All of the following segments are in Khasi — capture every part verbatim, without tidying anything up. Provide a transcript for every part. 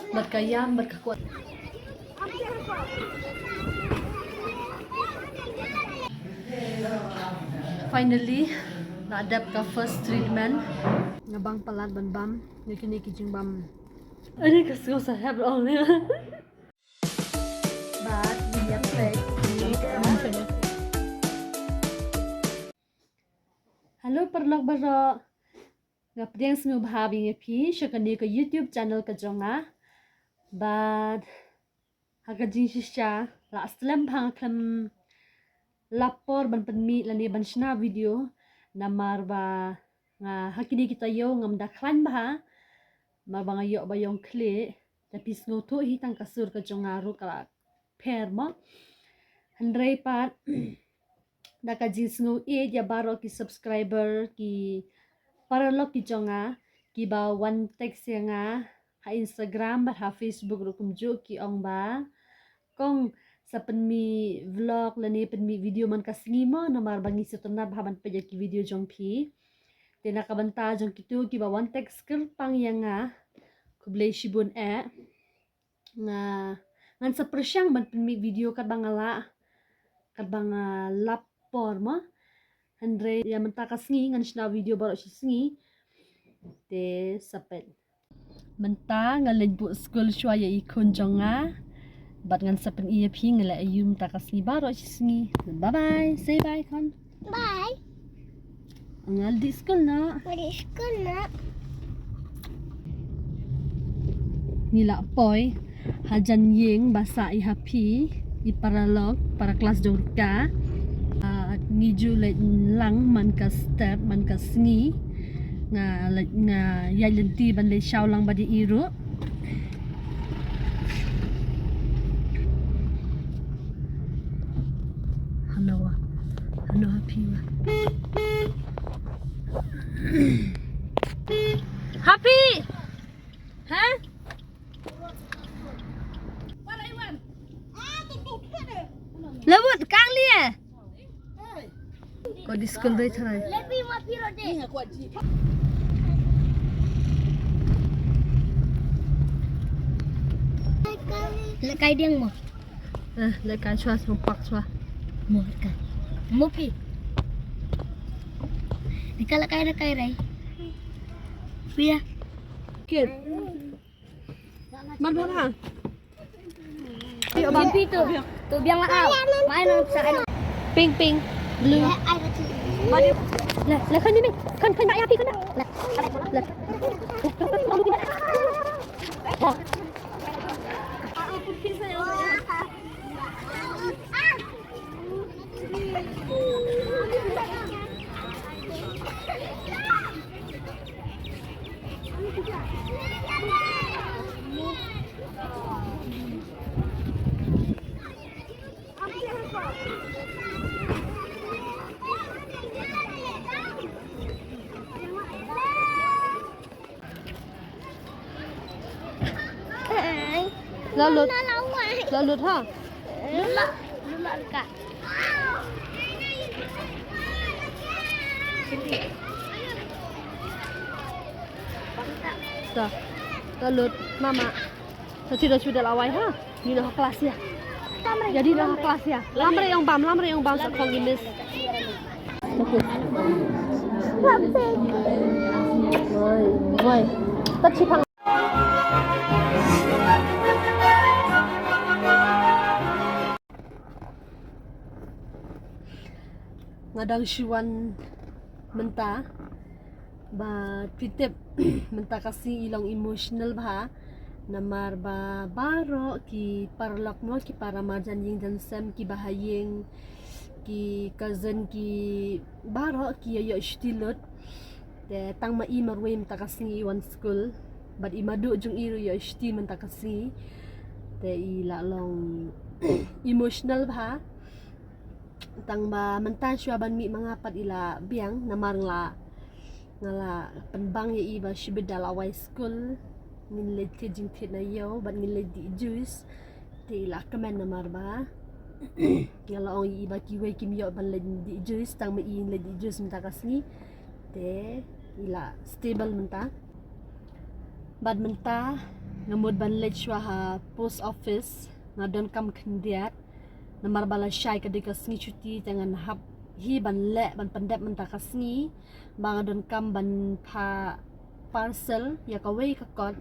Bad ka ïam bad ka kwah. Finally la dep ka first treatment. Nga bang palat ban bam ïa kine ki jingbam. Ani ka sngew sa hep ol ne. Bad ïa plek. Hello paralok baroh. Nga pdiang sngewbha ba ïa phi sha kane ka YouTube channel ka jong nga. Bad ha ka jingshisha la slem bha nga khlem lap por ban pynmih lane ban shna video namar ba nga ha kine kita ïew ngam da khlaiñ bha. Namar ba nga ïoh ba ïong khlieh. Te phi sngewthuh hi tang ka sur ka jong nga ruh ka la pher mo. Hynrei pat da ka jingsngew ïeit ïa baroh ki subscriber ki paralok ki jong nga kiba wan text ïa nga ha Instagram bad ha Facebook ruh kumjuh ki ong ba kong sa pynmih vlog lane pynmih video man ka sngi mo namar ba ngi sngewtynnat bha ban peit ïa ki video jong phi. Te na ka bynta jong kito kiba wan text kyrpang ïa nga khublei shibun eh. Nga ngan sa pyrshang ban pynmih video katba nga lah katba nga lap por mo. Hynrei ïa mynta ka sngi ngan shna video baroh shi sngi. Te sa peit. Mynta nga leit buh skul shuwa ïa i khun jong nga. Bad ngan sa pyni ïa phi nga leh aïu mynta ka sngi baroh shi sngi. Bye bye. Say bye khun. Bye. Nga la dih skul noh. Nga dih skul noh. Ngi la poi hajan ïing ba sah i ha phi i paralok para klas jong ka. Ah, ngi ju leit lang man ka step man ka sngi. Nga leit nga ïaid lynti ban leit shaw lang bad i ruh. Hano wa. Hano ha phi wa. Ha phi. Ha? Labut kang lia. Ko di skul dei tharai. Leh kai diang mo. Eh, leh kai shuwa shuwa pak shuwa. Mo ka. Mo pi. Di ka leh kai leh kai rai. Pia. Kit. Mar mar ha. Pi tu. Tu biang lah au. Main on sa. Pink pink. Blue. Leh leh kan ni kan kan ba ya pi kan. Leh. Leh. La lut. La lut ha. Lut la. Lut la ka. Ta. La lut mama. Sa ti da shu da la wai ha. Ni la klas ya. Ya di la klas ya. Lamre yong bam, lamre yong bam sa khong imis. Wai, wai. Ta chi pang. Nga dang shu wan mynta ba phi tip mynta ka sngi i long emotional bha namar ba baroh ki paralok mo ki para marjan ïing jan sem ki ba ha ïing ki cousin ki baroh ki ïoh ïoh shuti lut. Te tang ma i marwei mynta ka sngi i wan skul bad i madu jong i ruh ïoh shuti mynta ka sngi. Te i la long emotional bha. Tang ba mynta shuwa ban mih ma nga pat i la biang namar nga la nga la pynbang ïa i ba shibit da la wai skul ngin leit thied jingthied na ïew bad ngin leit dih juice. Te i la kmen namar ba nga la ong ïa i ba kiwei kim ïoh ban leit dih juice tang ma i leit dih juice mynta ka sngi. Te i la stable mynta. Bad mynta Nga mut ban leit shuwa ha post office, nga donkam khyndiat. Namar ba la shai ka dei ka sngi chuti, te ngan hap hi ban leh, ban pyndep mynta ka sngi. Ba nga donkam ban phah parcel ïa kawei ka kot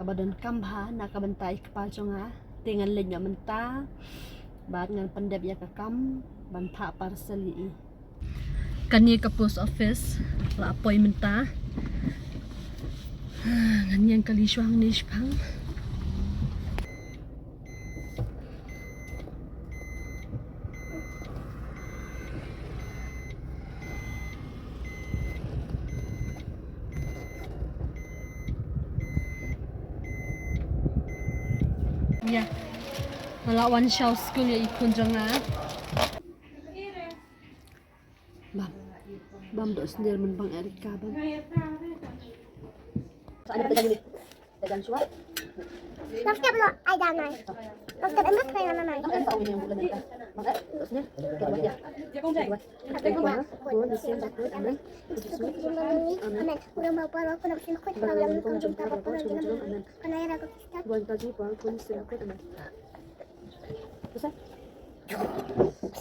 kaba donkam bha na ka bynta i kpa jong nga. Te ngan leit noh mynta bad ngan pyndep ïa ka kam ban phah parcel ïa i. Kane ka post office la poi mynta. Ngan ïeng kali shuwa hangne shipang. Ïa. Nga la wan sha u skul ïa i khun jong nga. Bam. Bam doh sendal mynba nga Erika bam. Maksud belum ada mai. Maksud emas mai nama mai. Amen. Amen. Amen.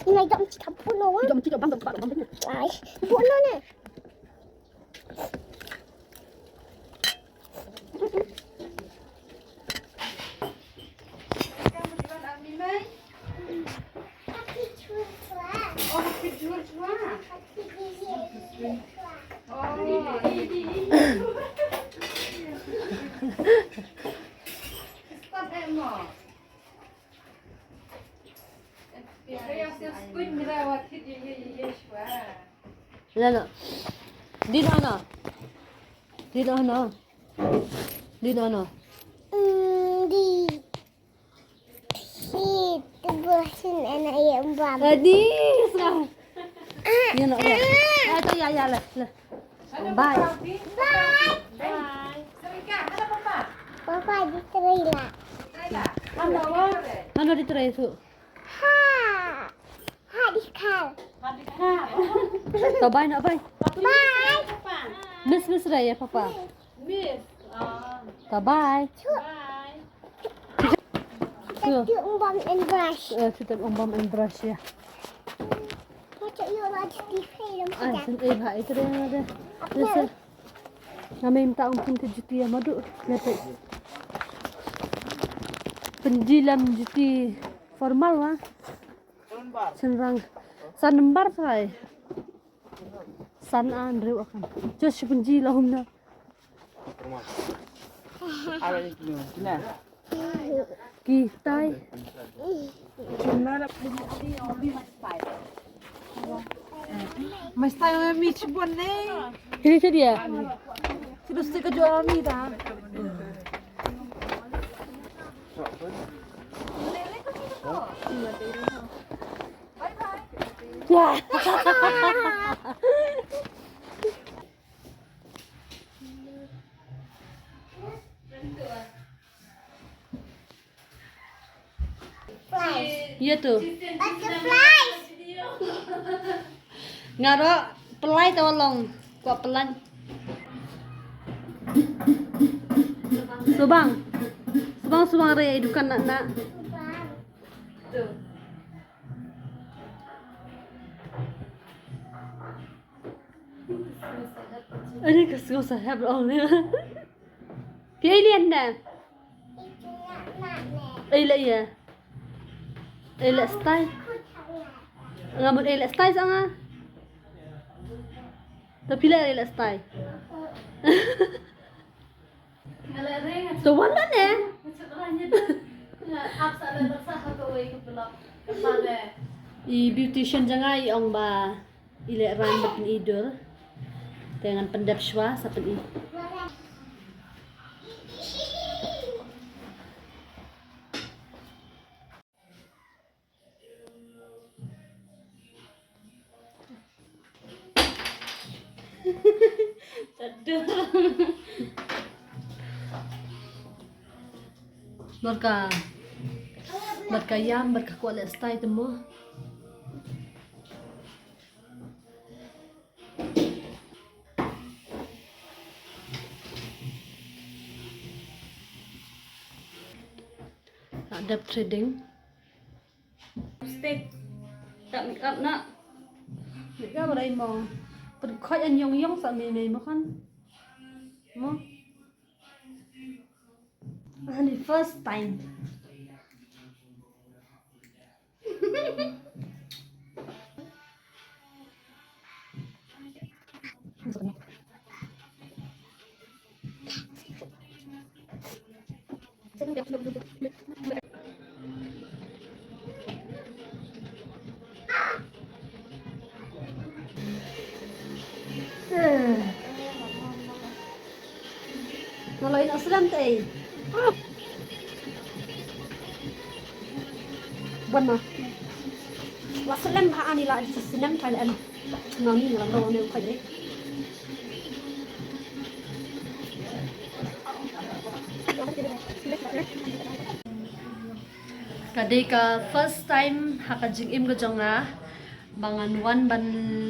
Ina jam cita puno. Jam cita bang bang bang. Ai, puno ne. Lalo. Di na na. Di na na. Di na na. Mm, di. Si, tu bosin ana yang bam. Adi, sekarang. Ïa noh, ïa. Ah, tu ïa, ïa, lah, lah. Bye. Bye. Bye. Papa di trei lah. Hano di trei tu? Ha. Ha di kal. Bye bye noh, bye. Bye. Miss, miss rai ïa papa. Miss. Bye bye. Bye. Shu tip ym bam and brush. Eh, shu tip ym bam and brush ïa. Macam ïa lah di film. Ai, shu eh bha ïa ka dei. Nga mei mynta ong pynti juti ïa Madu. Nga te pynji lam juti formal wa. Shynrang san number trai. San an reu akan. Just shu pynji la humna. Ki tai. Mas tai mi chibon ne. Kini ke dia. Sino sika jual mi ta. Wah. Ïa tu. Butterflies. Nga ro pelai ta walong. Kwah pelai. Subang. Subang, subang re dukan nak nak. Ani ka sngewsarong ne. Phi ei leh ynda? Ei leh ïa. Ei leh stai. Nga mut ei leh stai sa nga. To phi leh ei leh stai. To wan ne. I beautician jong nga i ong ba i leh rang ba pyni dur. Te ngan pyndep shuwa sa pyni. Bad ka, bad ka ïam, bad ka kwah leh stai te mo. Dep threading. Stick. Tak make up na. Make up rai mo. Pun khoi an yong yong sa me me mo kan. Mo. Ani first time. Naloi na slem te. Wan ma. La slem ha ani la slem thailand. Nani nang ro ne khoi de. Ka dei ka first time ha ka jingim ka jong nga ba ngan wan ban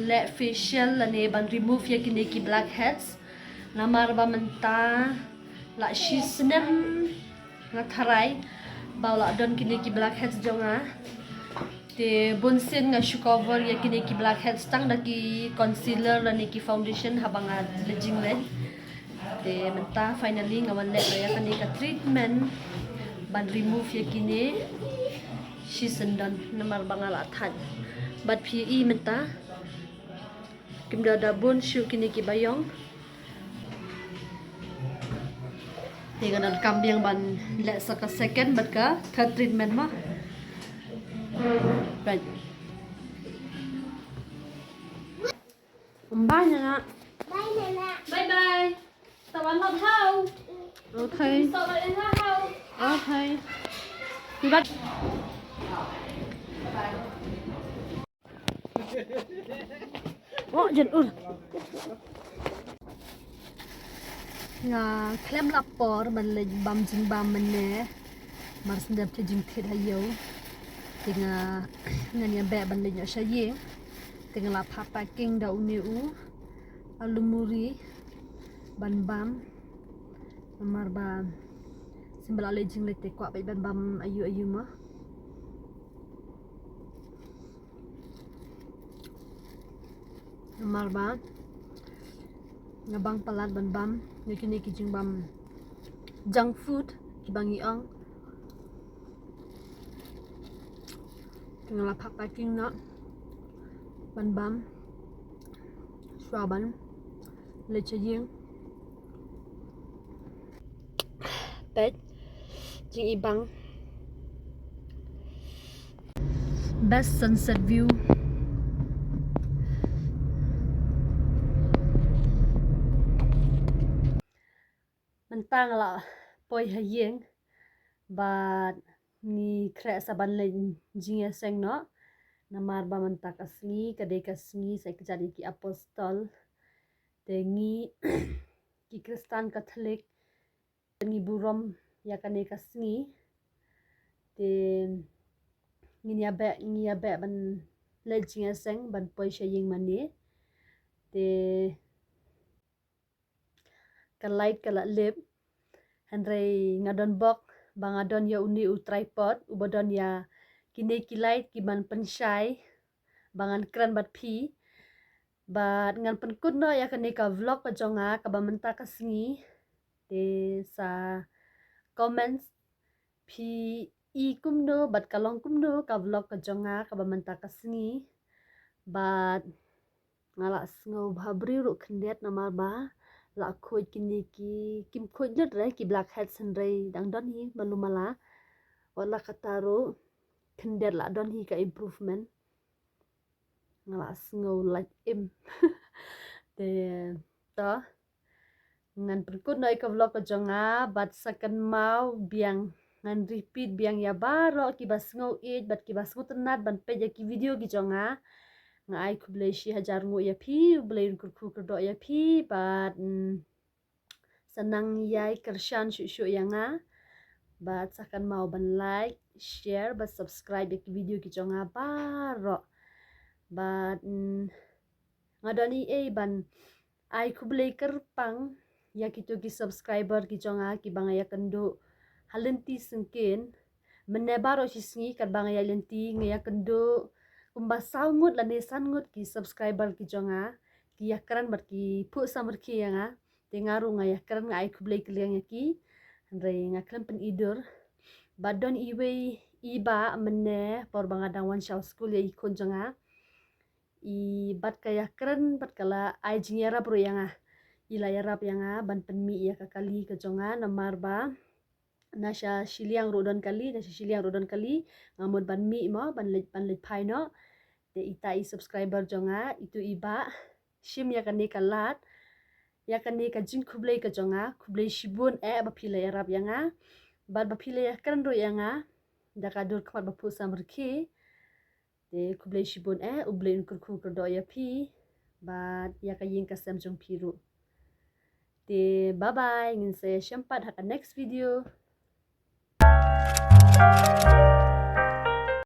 leh facial lane ban remove ïa kine ki blackheads. Namar ba mynta la shi snem nga tharai ba la don kine ki blackheads jong nga. Te bun sien nga shu cover ïa kine ki blackheads tang da ki concealer lane ki foundation haba nga leh jingleh. Te mynta finally nga wan leh ïa kane ka treatment ban remove ïa kine shi snem namar ba nga la thait. Bad phi i mynta kim da da bun shuh kine ki ba ïong. Te nga donkam biang ban leh sa ka second bad ka third treatment mo. Right. Bye Nana. Bye bye. Sa wan hot hau. Okay. Sa wan hot hau. Okay. Bye. Oh, jan ur. Nga khlem la por ban leit bam jingbam mynne. Mar sngap te jingthied ha ïew. Te nga ngan ïa beh ban leit noh sha ïing. Te nga la phah packing da une u alumuri ban bam. Namar ba symba la leit jingleit te kwah beit ban bam ayu ayu ma. Namar ba nga bang palat ban bam ïa kine ki jingbam junk food kiba ngi ong. Te nga la phah packing noh ban bam shuwa ban leit sha ïing. Peit jingibang. Best sunset view. Mynta nga la poi ha ïing bad ngi khreh sa ban leit jingïaseng noh. Namar ba mynta ka sngi ka dei ka sngi sa kjat ïa ki apostol. Te ngi ki Khristan Katholik ngi burom ïa kane ka sngi. Te ngin ïa beh, ngi ïa beh ban leit jingïaseng ban poi sha ïing mane. Te ka light ka la lip. Hynrei nga don bok ba nga don ïa une u tripod uba don ïa kine ki light ki ban pynshai ba ngan kren bad phi. Bad ngan pynkut noh ïa kane ka vlog ka jong nga kaba mynta ka sngi. Te sa comments phi i kumno bad ka long kumno ka vlog ka jong nga kaba mynta ka sngi. Bad nga la sngew bha briew ruh khyndiat namar ba la khuid kine ki, kim khuid lut re ki blackheads hynrei dang don hi malu mala. Wat la katta ruh khyndiat la don hi ka improvement. Nga la sngew lait im. Te to ngan pynkut noh ïa ka vlog ka jong nga bad sa kynmaw biang ngan repeat biang ïa baroh kiba sngew ïeit bad kiba sngewtynnat ban peit ïa ki video ki jong nga. Nga ai khublei shi hajar nguh ïa phi, U Blei un kyrkhu kyrdoh ïa phi bad mm, sa nang ïai kyrshan shuh shuh ïa nga. Bad sa kynmaw ban like, share bad subscribe ïa ki video ki jong nga baroh. Bad mm, nga don ei ei ban ai khublei kyrpang ïa kito ki subscriber ki jong nga kiba nga ïakynduh ha lynti syngkien. Mynne baroh shi sngi katba nga ïaid lynti nga ïakynduh kumba saw ngut lane san ngut ki subscriber ki jong nga ki ïakren bad ki phuh samrkhie ïa nga. Te nga ruh nga ïakren, nga ai khublei kylliang ïa ki. Hynrei nga khlem pyni dur. Bad don iwei i bah mynne por ba nga dang wan sha skul ïa i khun jong nga. I bad ka ïakren bad ka la ai jingïarap ruh ïa nga. I la ïarap ïa nga ban pynmih ïa ka kali ka jong nga namar ba na sha shiliang ruh don kali, na sha shiliang ruh don kali. Nga mut ban mih mo, ban leit, ban leit phai noh. Te ita i subscriber jong nga, itu i bah, shim ïa kane ka lad, ïa kane ka jingkhublei ka jong nga. Khublei shibun eh ba phi la ïarap ïa nga bad ba phi la ïakren ruh ïa nga da ka dur khmat ba phuh samrkhie. Te khublei shibun eh, U Blei un kyrkhu kyrdoh ïa phi bad ïa ka ïing ka sem jong phi ruh. Te bye bye, ngin sa ïashem pat ha ka next video.